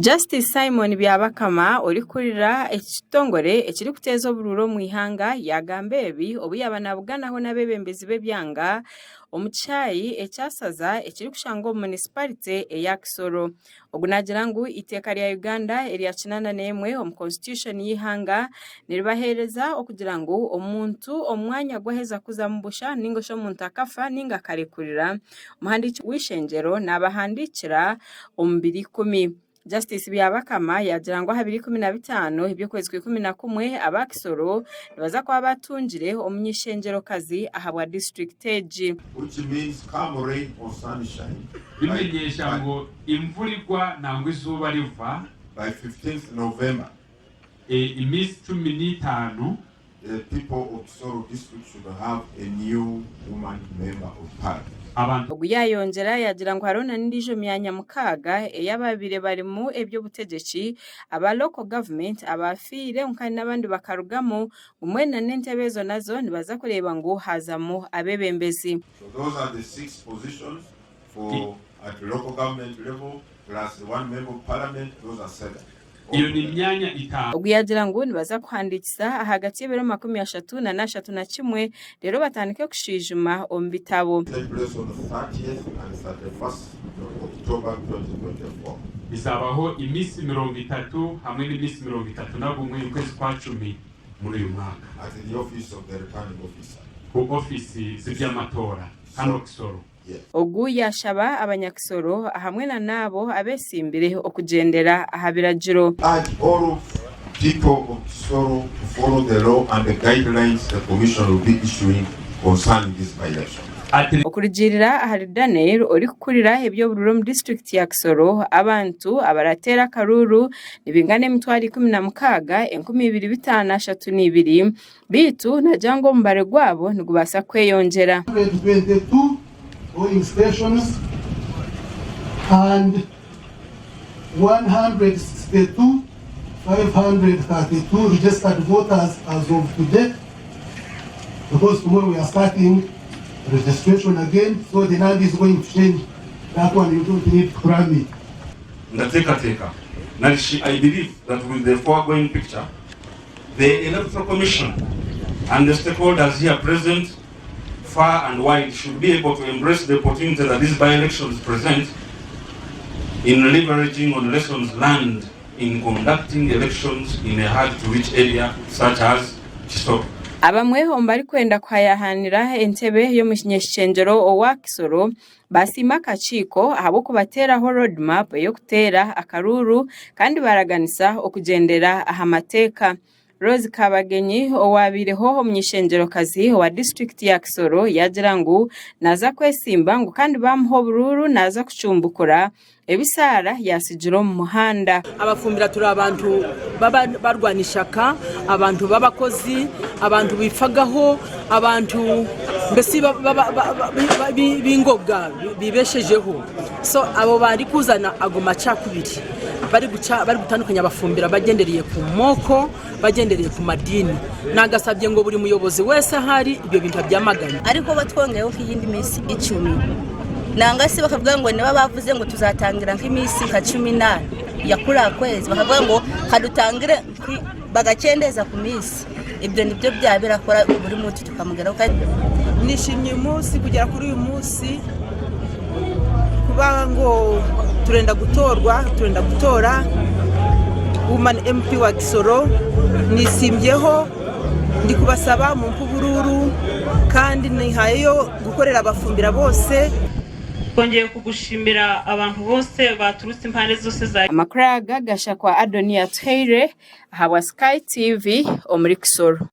Justice Simon Byabakama orikukurira ekitongore ekirikuteeza oburuuru omu ihanga yaagamba ebi obu yaaba naabuganaho n'abeebembezi b'ebyanga omu kishaayi ekya Saza ekirikushangwa omu munisiparite eya Kisoro. Ogu naagira ngu eiteeka rya Uganda erya 81 omu constitution y'eihanga niribaheereza okugira ngu omuntu omu mwanya gu aheza kuzamu busha ninga shi omuntu akafa ninga akarekurira, omuhandiiki w'eishengyero naabahandiikira omu 20. Justice Byabakama yaagira ngu aha 25 eby'okwezi kwa 11 aba Kisoro nibaza kuba batungire omuny'eishengyerokazi ahabwa disiturikiti egi. Which means come rain or sunshine Bimenyesha ngu imvura igwa nangwa izuba riva. By 15th November. Emisi 15. The people of Kisoro district should have a new woman member of parliament. Abantu. Ogu yaayongyera yaagira ngu hariho n'endiijo myanya mukaaga ey'ababaire barimu eby'obutegyeki aba local government abaafiire kwonka n'abandi bakarugamu ngu mbwenu n'entebe ezo nazo nibaza kureeba ngu haazamu abeebembezi. So those are the 6 positions for at local government level plus the one member of parliament those are 7. Iyo ni myanya itaano. Ogu yaagira ngu nibaza kuhandiikisa ahagati y'ebiro 31 reero batandike kushwijuma omu bitabo. Take place on 30th and 31st of October 2024. Bizabaho imisi 30 hamwe n'imisi 31 y'ukwezi kwa cumi muri uyu mwaka. At the office of the returning officer. Ku ofisi z'iby'amatora hano Kisoro. Ogu yaashaba abanyakisoro hamwe na n'abo abeesimbire okugyendera aha biragiro. Urge all of people of Kisoro to follow the law and the guidelines the commission will be issuing concerning this by-election. Ati. Okurugiirira ahari Daniel orikukurira eby'obururu omu disiturikiti ya Kisoro, abantu abarateera akaruuru nibingana 16 2532 Beitu naagira ngu omubare gwabo nigubaasa kweyongyera. 122 polling stations and 162 532 registered voters as of today because tomorrow we are starting registration again so the number is going to change that one you don't need to cram it. Ndateekateeka nari shi I believe that with the foregoing picture, The Electoral Commission and the stakeholders here present far and wide should be able to embrace the opportunity that these by-elections present in leveraging on lessons learned in conducting elections in a hard-to-reach area such as Kisoro. Abamwe omu barikwenda kuhayahaanira entebe y'omuny'eishengyero owa Kisoro Basiima akakiiko ahabw'okubateeraho road map ey'okuteera akaruuru kandi baraganisa okugyendera aha mateeka. Rose Kabagenyi owabaireho omuny'eishengyerokazi owa disiturikiti ya Kisoro yaagira ngu naaza kwesimba ngu kandi baamuha oburuuru naaza kucumbukura ebi Sarah yaatsigire omu muhanda. Abafumbira turi abantu barwana ishaka, abantu b'abakozi, abantu bifagaho, abantu mbese b'ingoga bibeshejeho. So abo barikuzana ago macakubiri barikutandukanya abafumbira bagyendereye ku moko, bagyendereye ku madiini. Nagasabye ngu buri muyobozi wese ahu ari ebyo bintu abyamagane. Ariko batwongereho nk'eyindi minsi icumi nanga shi bakavuga ngu niba bavuze ngu tuzatangira nk'iminsi nka 14 ya kuriya kwezi bakavuga ngu kadutangire bagakyendeza ku minsi ibyo nibyo byaba birakora buri muntu tukamugeraho. Nishimye uyu munsi kugera kuri uyu munsi kuba ngu turenda gutorwa turenda gutora woman MP wa Kisoro nisimbyeho ndi kubasaba mumpe oburuuru kandi nihayeyo gukorera abafumbira bose. Twongeye kugushimira abantu bose baturutse impande zose za. Amakuru aga gashakwa Adonia Atuhaire ahabwa Sky TV omuri Kisoro.